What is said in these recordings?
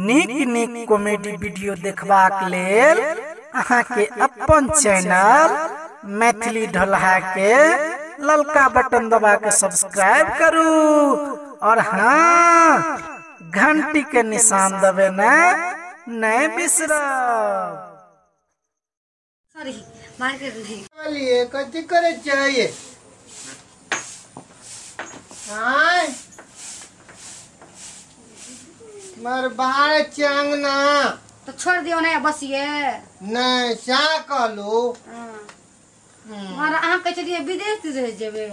नीक नीक comedy video देखबाक लेल अहाँ के अपन चैनल मैथिली ढोलहा के ललका बटन दबा के सब्सक्राइब करू और हाँ घंटी के निशान दबेना नहीं बिसरब। सॉरी मार्केट नहीं लिए कथी करे चाहिए। हाँ मर बाहर चांगना तो छोड़ दियो ना बस ये नहीं सा कहलू। मार अहाँ कहै छलियै विदेश रह जेबै।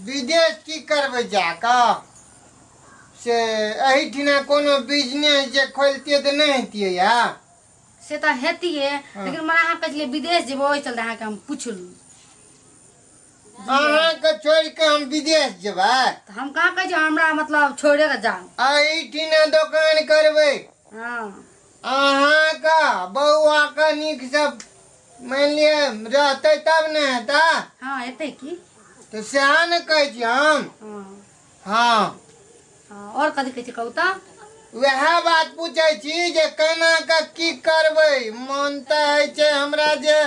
विदेश की करबै जाकऽ से एहिठिना कोनो बिजनेस जे खोलतियै तऽ नहि हेतियै या से तऽ हेतियै, लेकिन मर अहाँ कहै छलियै विदेश जेबै, ओहि चलते अहाँके हम पुछलहुँ। अहाँके छोड़ि कऽ हम विदेश जेबै? तऽ हम कहाँ कहै छियै हमरा मतलब छोड़े कऽ जाउ, एहिठिना दोकान करबै। हाँ अहाँके बौआके नीकसँ मानि लिअ रहतै तब ने हेतै। हाँ हेतै की, तऽ सएह ने कहै छी हम। हाँ और कथी कहै छी कहू तऽ? वएह बात पूछै छी जे केना कऽ की करबै। मन तऽ होइ छै हमरा जे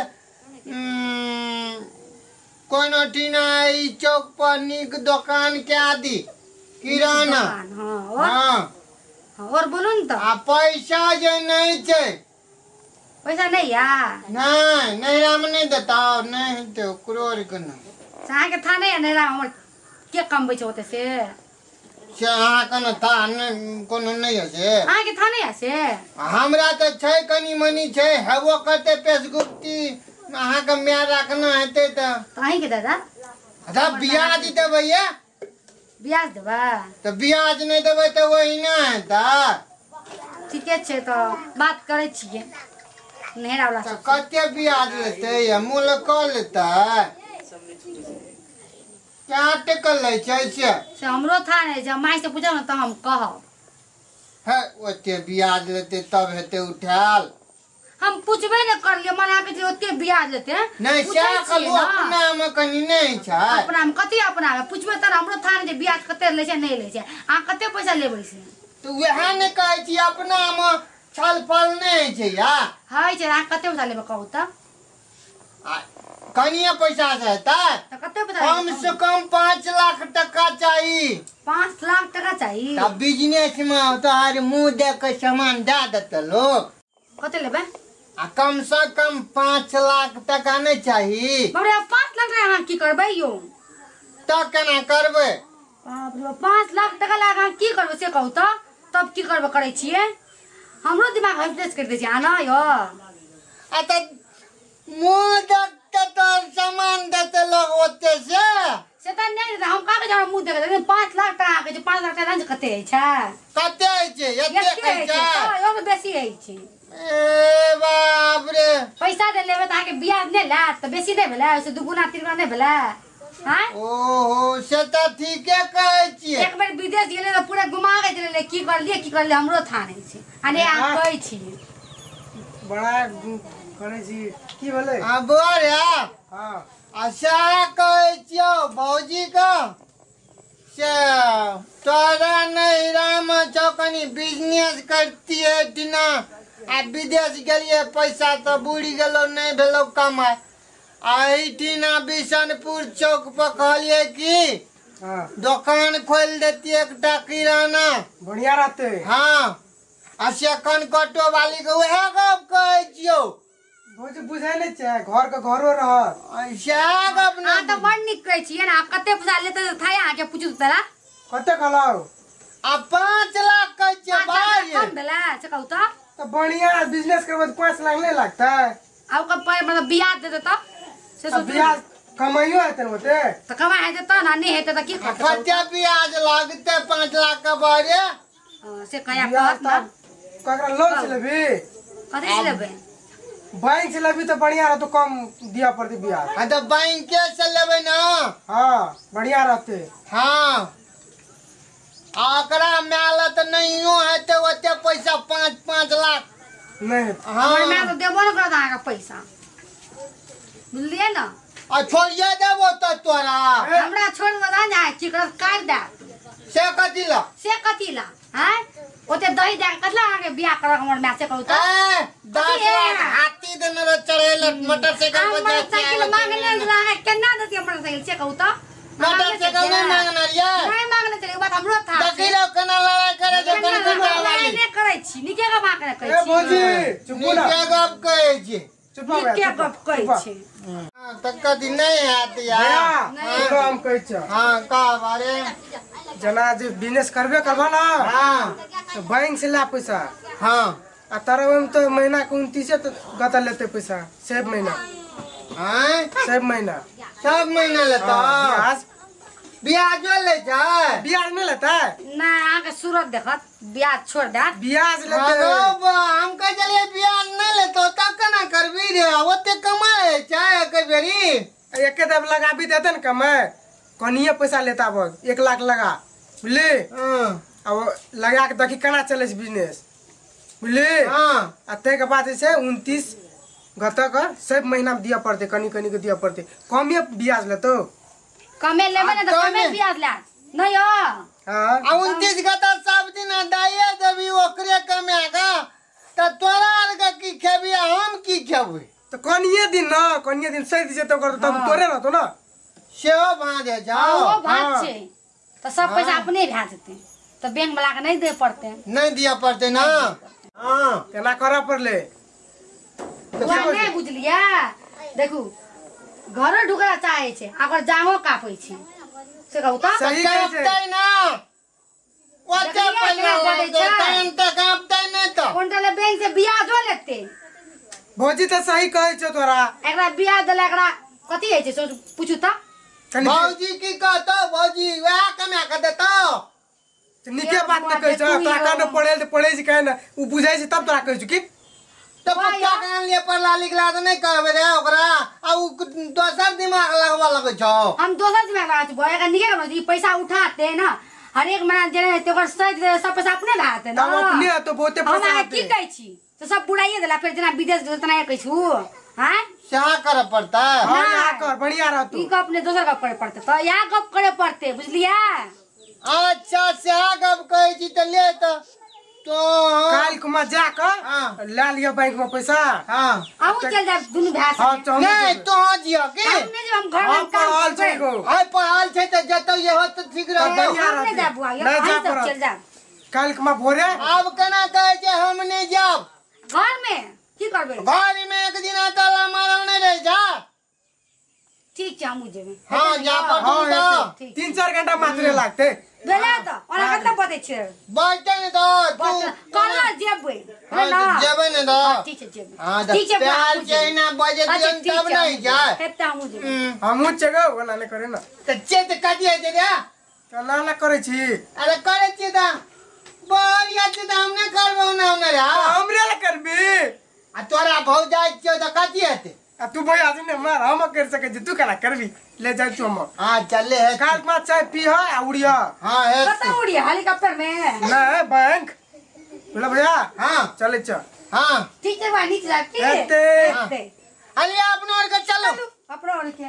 कोनो ठिना ई चौक पर नीक दोकान कए दी किराना। हाँ और बोलू ने तऽ। आ पैसा जे नहि छै। पैसा नहीं या? नहीं, नैहरा में नहीं देता और नहीं हेतै ओकरो आरके नहि। अहाँके था नहीं नैहरा हमर के कमबै छै ओतऽ से? से अहाँके ने था नहि कोनो नहि है से? अहाँके था नहीं है से? हमरा तऽ छै कनि मनि छै, हेबो करतै पेशगुप्ती अहाँके माय रखना हेतै तऽ। अहीँके दादा? अच्छा ब्याज देबै ये? ब्याज देबै? तऽ ब्याज नहि देबै तऽ ओहिना हेतै। ठीके छै तऽ बात करै छियै नैहरा वाला तऽ कते ब्याज लेतै या मोल कऽ लेतै? कए टका लै छै से? से हमरो था नहि, जब माय से पूछब ने तऽ हम कहब। है ओते ब्याज लेतै तब हेतै उठायल। हम पूछबे ने करलियै, मन अहाँके जे ओते ब्याज लेतै। नहि पूछै सएह छियै कहलहुँ ने। अपनामे कनि नहि छै। अपनामे कथी अपनामे पूछबै तऽ हमरो था नहि जे ब्याज कते लै छै नहि लै छै, अहाँ कते पैसा लेबै से? तऽ वएह ने कहै छी अपनामे छल फल नहि होइ छै या। होइ छै, अहाँ कते पैसा लेबै कहू तऽ? कनिए पैसा से हेतै? तऽ कते पैसा कम लेबै? से कम 5 लाख टका चाही। 5 लाख टका चाही? तब बिजनेस में तोहर मुँह देख के सामान दए देतै लोक। कते लेबै? आ कम से कम 5 लाख टका नहि चाही। बाप रे, 5 लाख टका अहाँ की करबै यौ? तऽ केना करबै? बाप रे, 5 लाख टका लए अहाँ की करबै से कहू तऽ? तब की करबै करै छियै? हमरो दिमाग हफलेस करि दै छै अहाँ ने यौ। आ तऽ मुँह देख के तोहर सामान देतै लोक ओते से? से तऽ नहि देतै, हम कहाँ कहै छी हमरा मुँह देख के, 5 लाख टका कहै छै, 5 लाख टका कते होइ छै? कते होइ छै? एते एते होइ होइ छै, छै? तऽ ओहिसँ बेसी होइ छै। ए बाप रे, पैसा जे लेबै तऽ अहाँके ब्याज नहि लायत तऽ बेसी नहि भेलै? ओहिसँ दुगुना तिगुना नहि भेलै? आँय ओहो से तऽ ठीके कहै छियै। एक बेर विदेश गेलै तऽ पूरा घुमा के चलि की करलियै की करलियै हमरो था नहि छै। आ नहि अहाँ कहै छियै बड़ा करै छी की भेलै? आ बौआ रे, हाँ आ सएह कहै छियौ भौजीके से तोरा नैहरामे छौ कनि बिजनेस करतियै दिना, आ विदेश गेलियै पैसा तऽ बुड़ि गेलौ नहि भेलौ कमाइ। आ एहिठिना बिशनपुर चौक पर कहलियै कि हाँ दोकान खोलि देतियै एकटा किराना। बढ़िया रहतै। हाँ आ से कनकटो वाली के उएह गप कहै छियौ। भौजी बुझै नहि छै घर के घरो रहत। सएह गप ने। अहाँ तऽ बड़ नीक कहै छियै ने। अहाँ कते पैसा लेतै तऽ था अहाँके पूछू तोरा? कते कहलौ? आ 5 लाख कहै छियै 5 लाख भाइ। कम भेलै से कहू तऽ? तऽ बढ़िया बिजनेस करबै तऽ 5 लाख नहि लागतै? आ ओकर पाइ मतलब ब्याज देतै तब से सोचू। ब्याज कमाइयो हेतै ने ओते? तऽ कमाइ हेतै तब ने, नहि हेतै तऽ की करतै? कते ब्याज लागतै 5 लाख के बारे? से कहिया ब्याज कहत ने। ककरा लोन से लेबी? कथी से लेबै? बैंक से लेबी तऽ बढ़िया रहतौ, कम दिया पड़तै ब्याज। हाँ तऽ बैंके से लेबै ने। हाँ बढ़िया रहतै। हाँ आ ओकरा माय लए तऽ नहियो हेतै ओते पैसा 5-5 लाख नहि हेतै। हाँ हमर माय तऽ देबो ने करत अहाँके पैसा, बुझलियै ने? आ छोड़िए देबो तऽ तोरा। हमरा छोड़ देबो ने, अहाँ की करत काटि देत। से कथी ला से कथी ला हैं ओते दही दे कथला अहाँ के बियाह करक हमर माय से कहू त 10 लाख हाथी देने रे चढ़ेल मोटरसाइकिल पर मोटरसाइकिल मांगने रहे केना देती मोटरसाइकिल से कहू त मोटरसाइकिल नहीं मांगना रे नहीं मांगने चले बात हमरो था देखिलो केना लड़ाई करे जे कोन कुटा वाली नहीं करै छी निके गप अहाँ कहै ए छी भौजी चुप ना निके गप कहै छी चुप हो निके गप कहै छी हां त कदी नहीं हैत यार नहीं हम कहै छी हां का बारे जना जे बिजनेस करबे करबा ना हां तो बैंक से ला पैसा हां आ तारा ओहिमे तो महीना के 29 तो गता लेते पैसा सब महीना हां सब महीना सब महीना लेता ब्याज ब्याजो ले जाए ब्याज नहीं लेता है ना अहाँ के सूरत देखत ब्याज छोड़ देत ब्याज लेते हम कह चलिए ब्याज नहीं लेतो तब केना करबी रे ओते कमाए चाहे एक बेरी एके दब लगाबी देते न कमाए कनिए पैसा लेता बस 1 लाख लगा बुझली अब लगा के देखी केना चले छै बिजनेस बुझली हां आ ताहि के बाद जे छै 29 गत के सब महीना में दिया पड़ते कनी कनी के दिया पड़ते कमे ब्याज लेतो कमे लेबै ने त कमे ब्याज ले नहीं हो हां आ 29 गत सब दिन दाइए देबी ओकरे कमे का त तोरा आर के की खेबी हम की खेबै त कनिए दिन न कनिए दिन सही जेतो कर तब तोरे रहतो ना सेहो भाँज जाओ ओ भाँज छै त सब पैसा अपने भए जेतै त बैंक वाला के नहीं दे पड़ते नहीं दिया पड़ते ना हां केना करऽ पड़ले नहीं बुझलियै देखू घरो ढुकला चाहे छै आ ओकर जांगो कापै छै से कहू त सही कहै छै कापतै ना ओते पैसा लगतै तहन त कापतै नै त कोन बैंक से ब्याजो लेतै भौजी त सही कहै छौ तोरा एकरा ब्याज देला एकरा कथी होइ छै सोच पूछू त भौजी की कहतौ भौजी वएह कमा के देतौ नीके बात न कहै छौ तोरा कान पढ़े त पढ़े छै काहे न उ बुझै छै तब तोरा कहै छौ की तो पुत्ता के लिए पढ़ला लिखला त नहीं कहबे रे ओकरा आ उ दोसर दिमाग लगवा लगै छौ हम दोसर दिमाग लगा छी एकरा नीके कहबै ई पैसा उठाते ना हर एक महीना जेने ते ओकर सही सब पैसा अपने भए जेतै ना तब अपने तो बहुते हम पैसा अहाँ की कहै छी तो सब बुराइए देला फेर जेना विदेश गेल तेना कहै छु हैं सएह करऽ पड़तै हां यहाँ कर बढ़िया रहतौ ई गप ने दोसर गप करे पड़तै त यहाँ गप करे पड़तै बुझलियै अच्छा सएह गप कहै छी त ले त तो काल्हि कुमा जा के ला लिअ बैंक में पैसा हां अहूँ चल जाब दुनू भाय हां संगे नहीं तो जियो की हम नहीं जब हम घर में हम काम पढ़ल छै गो आइ पढ़ल छै त जतौ इहो त ठीक रहतौ हम नहीं जाब बुआ नहीं जा अहीं सब पड़त। चल जाब काल्हि कुमा भोरे आब केना कहै छै हम नहीं जाब घर में की करबै घर में एक दिन ताला मारल नहीं रह जा ठीक छै हमहूँ जेबै हां जा पड़तौ हां त 3-4 घंटा मात्र लागतै भेलै त ओना कतना बतै छै बैठे ने दो तू कहला जेबै हां ना जेबै ने दो ठीक छै जेबै हां ठीक छै बुआ, प्यार हमहूँ छै जेबै। ना बजे अच्छा, दियन ठीक तब छै, नहीं हमहूँ जाए जेबै। हेतै हमहूँ जेबै हमहूँ चेगो ओना नहि करे ना त चेत कथी हेतै रे केना ना करै छी अरे करै छियै त बढ़िया छै त हम नहि करबै ओना ओना रे हमरे ला करबी आ तोरा भौजाइ छियौ त कथी हेतै आ तू भैया जी ने मार हम कर सकै छी तू केना करबी ले जाइ छी हम हां चले हे काल्हि कुमा चाय पीह आ उड़िह हां हे कतऽ उड़िया हेलीकॉप्टर में नहीं बैंक बोला भैया हां चलै छ हां ठीक छै बा नीचे जाब की हेतै। हेतै अरे अपना और के चलो अपनो और के